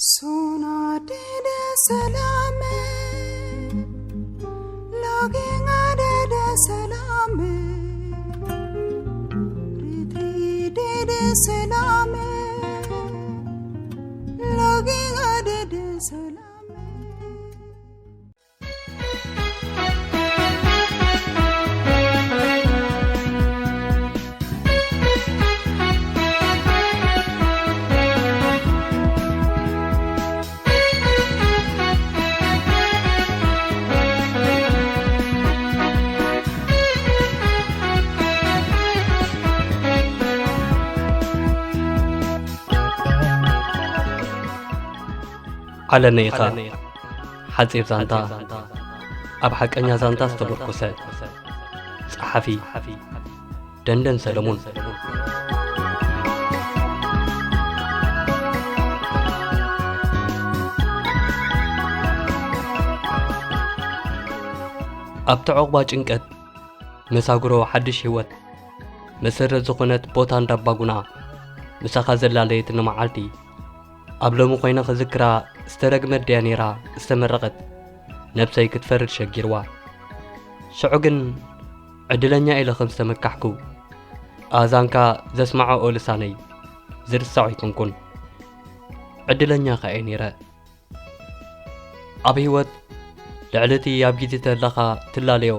Sona dede salame, loginga dede salame, ritri dede salame, loginga dede salame. ዓለመይ ኢኻ። ሓጺር ዛንታ፣ ኣብ ሓቀኛ ዛንታ ዝተመርኮሰ። ጸሓፊ፣ ደንደን ሰለሙን። ኣብቲ ዑቕባ ጭንቀት፣ መሳጉሮ ሓድሽ ህይወት፣ መሰረት ዝኾነት ቦታ እንዳባጉና፣ ምሳኻ ዘላለየትኒ መዓልቲ፣ ኣብ ሎሚ ኮይነ ክዝክራ፣ ዝተረግመት ድያ ነይራ ዝተመረቐት? ነብሰይ ክትፈርድ ሸጊርዋ። ሽዑ ግን ዕድለኛ ኢለ ከም ዝተመካሕኩ፣ ኣእዛንካ ዘስምዓኦ ልሳነይ ዝርሳዕ ኣይኮንኩን። ዕድለኛ ከኣ እየ ነይረ። ኣብ ህይወት፣ ልዕሊ እቲ ኣብ ግዜ ተለኻ ትላለዮ፣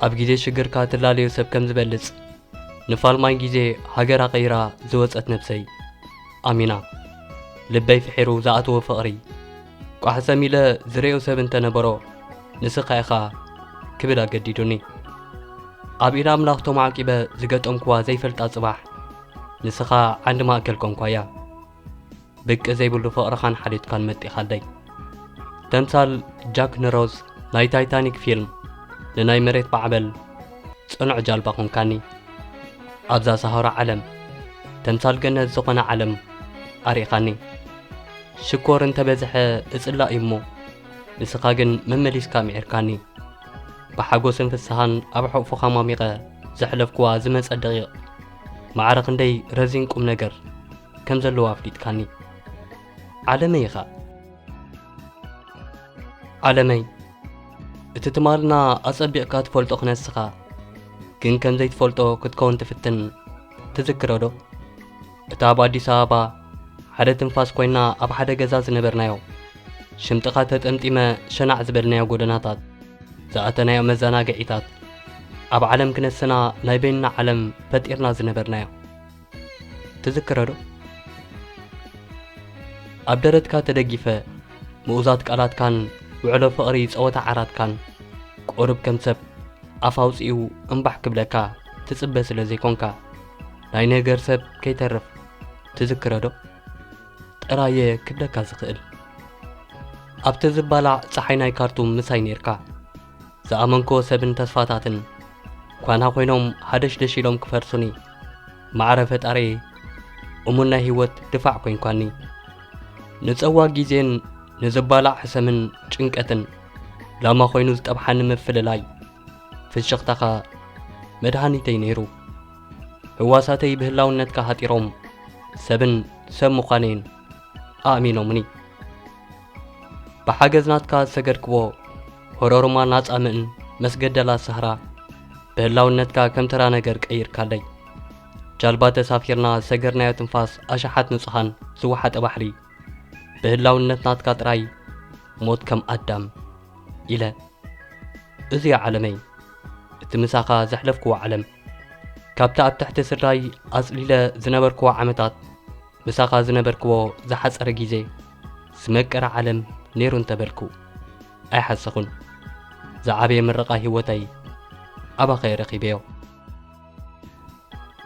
ኣብ ግዜ ሽግርካ ትላለዮ ሰብ ከም ዝበልጽ፣ ንፋልማይ ግዜ ሃገራ ቀይራ ዝወጸት ነብሰይ ኣሚና። ልበይ ፍሒሩ ዝኣተወ ፍቕሪ፣ ቋሕ ሰም ኢለ ዝርእዮ ሰብ እንተ ነበሮ፣ ንስኻ ኢኻ ክብል ኣገዲዱኒ። ኣብ ኢድ ኣምላኽ ተማዕቂበ ዝገጠምኩዋ ዘይፈልጣ ጽባሕ፣ ንስኻ ዓንዲ ማእከል ኮንኳያ። ብቂ ዘይብሉ ፍቕርኻን ሓልዮትካን መጢኻለይ። ተምሳል ጃክ ንሮዝ ናይ ታይታኒክ ፊልም፣ ንናይ መሬት ማዕበል ጽኑዕ ጃልባ ኾንካኒ። ኣብዛ ሰሃራ ዓለም፣ ተምሳል ገነት ዝኾነ ዓለም ኣርኢኻኒ። ሽኮር እንተበዝሐ እጽላእ እዩ እሞ፣ ንስኻ ግን መመሊስካ ምዒርካኒ። ብሓጎስን ፍስሃን ኣብ ሕቑፍኻ ማሚቐ ዘሕለፍኩዋ ዝመጸት ደቂቕ፣ ማዕረ ክንደይ ረዚን ቁም ነገር ከም ዘለዎ ኣፍሊጥካኒ። ዓለመይ ኢኻ። ዓለመይ፣ እቲ ትማልና ኣጸቢቕካ ትፈልጦ ክነስኻ፣ ግን ከም ዘይትፈልጦ ክትከውን ትፍትን፣ ትዝክሮ ዶ? እታ ኣብ ኣዲስ ኣበባ ሓደ ትንፋስ ኮይና ኣብ ሓደ ገዛ ዝነበርናዮ፣ ሽምጥኻ ተጠምጢመ ሸናዕ ዝበልናዮ ጎደናታት፣ ዝኣተናዮ መዘናግዒታት፣ ኣብ ዓለም ክነስና ናይ በይንና ዓለም ፈጢርና ዝነበርናዮ። ትዝክሮ ዶ? ኣብ ደረትካ ተደጊፈ፣ ምኡዛት ቃላትካን ውዕሎ ፍቕሪ ጸወታ ዓራትካን፣ ቁሩብ ከም ሰብ ኣፍ ኣውጺኡ እምባሕ ክብለካ ትጽበ ስለ ዘይኮንካ፣ ናይ ነገር ሰብ ከይተርፍ ትዝክሮ ዶ? ጥራየ ክብለካ ዝኽእል፣ ኣብቲ ዝባላዕ ጸሓይ ናይ ካርቱም ምሳይ ኔርካ። ዝኣመንክዎ ሰብን ተስፋታትን ኳና ኮይኖም ሃደሽደሽ ኢሎም ክፈርሱኒ፣ ማዕረ ፈጣሪየ እሙን ናይ ህይወት ድፋዕ ኮይንኳኒ። ንጸዋግ ግዜን ንዝባላዕ ሕሰምን ጭንቀትን ላማ ኮይኑ ዝጠብሓኒ ምፍልላይ፣ ፍሽኽታኻ መድሃኒተይ ነይሩ። ህዋሳተይ ብህላውነትካ ሃጢሮም፣ ሰብን ሰብ ምዃነይን ኣእሚኖምኒ። ብሓገዝ ናትካ ዝሰገርክዎ፣ ሆሮርማ ናጻምእን መስገደላ ሳህራ፣ ብህላውነትካ ከም ተራ ነገር ቀይርካለይ። ጃልባ ተሳፊርና ዝሰገርናዮ ትንፋስ ኣሽሓት ንጹሃን ዝወሓጠ ባሕሪ፣ ብህላውነት ናትካ ጥራይ ሞት ከም ኣዳም ኢለ። እዚኣ ዓለመይ፣ እቲ ምሳኻ ዘሕለፍክዎ ዓለም። ካብቲ ኣብ ትሕቲ ስድራይ ኣጽሊለ ዝነበርክዎ ዓመታት፣ ምሳኻ ዝነበርክዎ ዝሓጸረ ግዜ፣ ዝመቀረ ዓለም ነይሩ እንተበልኩ ኣይሓሰኹን። ዝዓበየ ምርቓ ህይወተይ ኣባኸ ረኺበዮ።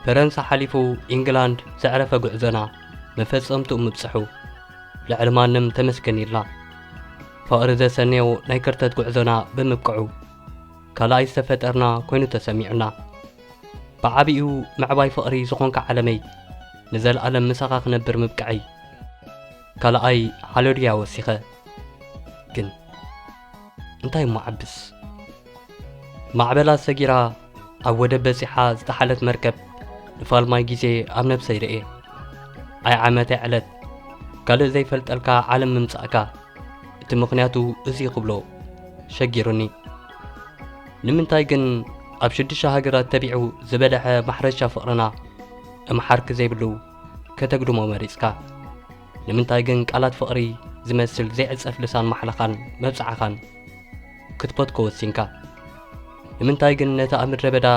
ፈረንሳ ሓሊፉ ኢንግላንድ ዘዕረፈ ጉዕዞና መፈጸምትኡ ምብጽሑ፣ ልዕሊ ማንም ተመስገን ኢልና። ፍቕሪ ዘሰነዮ ናይ ከርተት ጉዕዞና ብምብቅዑ፣ ካልኣይ ዝተፈጠርና ኮይኑ ተሰሚዑና። ብዓቢኡ ምዕባይ ፍቕሪ ዝኾንካ ዓለመይ፣ ንዘለኣለም ምሳኻ ክነብር ምብቅዐይ፣ ካልኣይ ሃለሉያ ወሲኸ። ግን እንታይ እሞ ዓብስ? ማዕበላት ሰጊራ ኣብ ወደብ በጺሓ ዝጠሓለት መርከብ፣ ንፋልማይ ግዜ ኣብ ነብሰይ ርእየ። ኣይ ዓመት ኣይ ዕለት፣ ካልእ ዘይፈልጠልካ ዓለም ምምጻእካ፣ እቲ ምኽንያቱ እዚ ክብሎ ሸጊሩኒ። ንምንታይ ግን ኣብ ሽዱሽተ ሃገራት ተቢዑ ዝበደሐ ማሕረሻ ፍቕርና እምሓርክ ዘይብሉ ከተግድሞ መሪጽካ? ንምንታይ ግን ቃላት ፍቕሪ ዝመስል ዘይዕጸፍ ልሳን ማሕላኻን መብጽዓኻን ክትፈትኮ ወሲንካ? ንምንታይ ግን ነቲ ኣብ ምድረ በዳ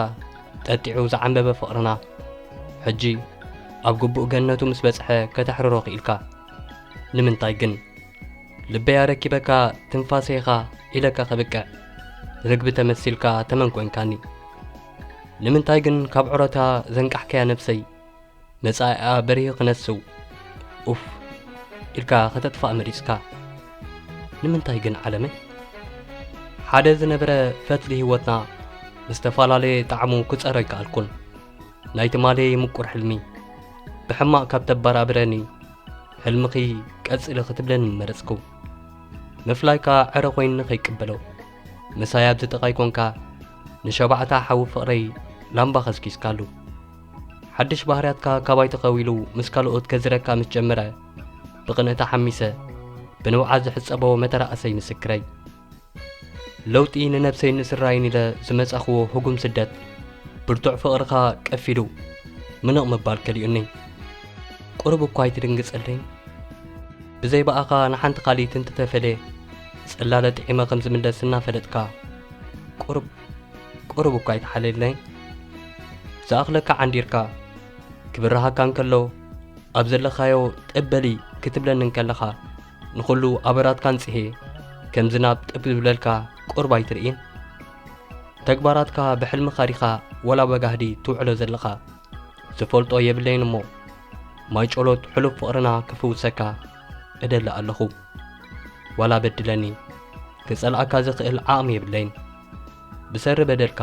ጠጢዑ ዝዓምበበ ፍቕርና፣ ሕጂ ኣብ ግቡእ ገነቱ ምስ በጽሐ ከተሕርሮ ክኢልካ? ንምንታይ ግን? ልበይ ኣረኪበካ ትንፋሰይኻ ኢለካ ከብቅዕ፣ ርግቢ ተመሲልካ ተመንኮንካኒ። ንምንታይ ግን ካብ ዑረታ ዘንቃሕካያ ነብሰይ፣ መጻኢኣ በሪሁ ክነስው፣ ኡፍ ኢልካ ከተጥፋእ መሪጽካ? ንምንታይ ግን ዓለመይ? ሓደ ዝነበረ ፈትሊ ህይወትና ምስ ተፈላለየ ጣዕሙ ክጸሮ ኣይከኣልኩን። ናይ ትማሊ ምቁር ሕልሚ ብሕማቕ ካብ ተበራብረኒ፣ ሕልምኺ ቀጽሊ ክትብለኒ መረጽኩ። ምፍላይካ ዕረ ኮይኑኒ ከይቅበሎ፣ ምሳይ ኣብዚ ጥቓይ ኮንካ፣ ንሸባዕታ ሓዊ ፍቕረይ ላምባ ከስኪስካሉ። ሓድሽ ባህርያትካ ካባይ ተኸዊሉ ምስ ካልኦት ከዝረካ ምስ ጀመረ፣ ብቕንእታ ሓሚሰ፣ ብንብዓት ዝሕጸቦ መተራእሰይ ምስክረይ። ለውጢ ንነብሰይን ንስድራይን ኢለ ዝመጻኽዎ ህጉም ስደት፣ ብርቱዕ ፍቕርኻ ቀፊዱ፣ ምንቕ ምባል ከሊኡኒ። ቁሩብ እኳ ኣይትድንግጸለይን? ብዘይ ብኣኻ ንሓንቲ ካልኢት እንትተፈልየ፣ ጽላለ ጥዒመ ከም ዝምለስ እናፈለጥካ፣ ቁሩብ፣ ቁሩብ እኳ ኣይትሓልየለይን? ዝኣኽለካ ዓንዲርካ፣ ክብርሃካ እንከሎ፣ ኣብ ዘለኻዮ ጠብ በሊ ክትብለኒ እንከለኻ፣ ንኹሉ ኣበራትካ ኣንጺሄ፣ ከም ዝናብ ጠብ ዝብለልካ ቁሩብ ኣይትርእይን? ተግባራትካ ብሕልምኻ ዲኻ ወላ በጋህዲ ትውዕሎ ዘለኻ? ዝፈልጦ የብለይን እሞ፣ ማይ ጨሎት ሕሉፍ ፍቕርና ክፍውሰካ እደሊ ኣለኹ። ዋላ በድለኒ፣ ክጸልኣካ ዝኽእል ዓቕሚ የብለይን። ብሰሪ በደልካ፣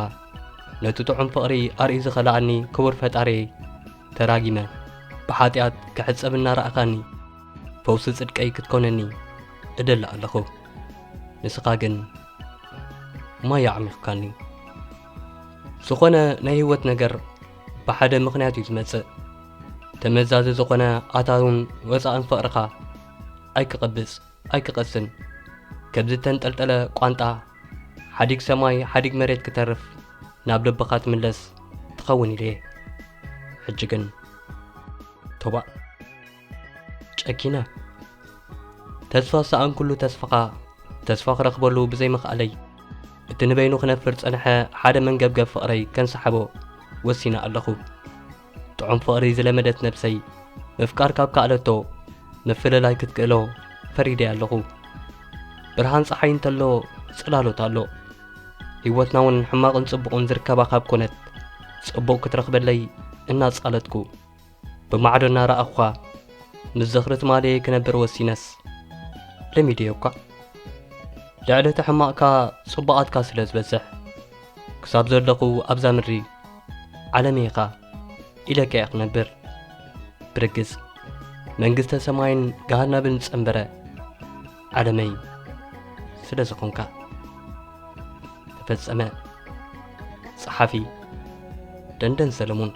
ነቲ ጥዑም ፍቕሪ ኣርእዩ ዝኸልኣኒ ክቡር ፈጣሪየይ፣ ተራጊመ፣ ብሓጢኣት ክሕጸብ እናረኣኻኒ፣ ፈውሲ ጽድቀይ ክትኮነኒ እደሊ ኣለኹ። ንስኻ ግን ማይ ኣዕሚቕካኒ። ዝኾነ ናይ ህይወት ነገር ብሓደ ምኽንያት እዩ ዝመጽእ። ተመዛዚ ዝኾነ ኣታውን ወጻእን ፍቕርኻ ኣይክቐብጽ ኣይክቐስን፣ ከም ዝተንጠልጠለ ቋንጣ ሓዲግ ሰማይ ሓዲግ መሬት ክተርፍ፣ ናብ ልብኻ ትምለስ ትኸውን ኢለ እየ። ሕጂ ግን፣ ቶባእ፣ ጨኪነ። ተስፋ ዝሰኣንኩሉ ተስፋኻ ተስፋ ክረኽበሉ ብዘይምኽኣለይ፣ እቲ ንበይኑ ክነፍር ዝጸንሐ ሓደ መንገብገብ ፍቕረይ ከንሰሓቦ ወሲነ ኣለኹ። ጥዑም ፍቕሪ ዝለመደት ነብሰይ፣ ምፍቃር ካብ ከኣለቶ፣ ምፍልላይ ክትክእሎ ፈሪደያ ኣለኹ። ብርሃን ጸሓይ እንተሎ፣ ጽላሎት ኣሎ። ህይወትና እውን ሕማቕን ጽቡቕን ዝርከባ ካብ ኮነት፣ ጽቡቕ ክትረኽበለይ እናጻለትኩ፣ ብማዕዶ እናረኣኹኻ፣ ምስ ዝኽሪ ትማሊ ክነብር ወሲነስ፣ ለሚደዮ እኳ። ልዕሊ እቲ ሕማቕካ ጽቡቓትካ ስለ ዝበዝሕ፣ ክሳብ ዘለኹ ኣብዛ ምድሪ፣ ዓለመይ ኢኻ ኢለካ እየ ክነብር። ብርግጽ፣ መንግስተ ሰማይን ገሃነብን ዝጸንበረ ዓለመይ ስለ ዝኾንካ። ተፈጸመ። ጸሓፊ፣ ደንደን ሰለሙን።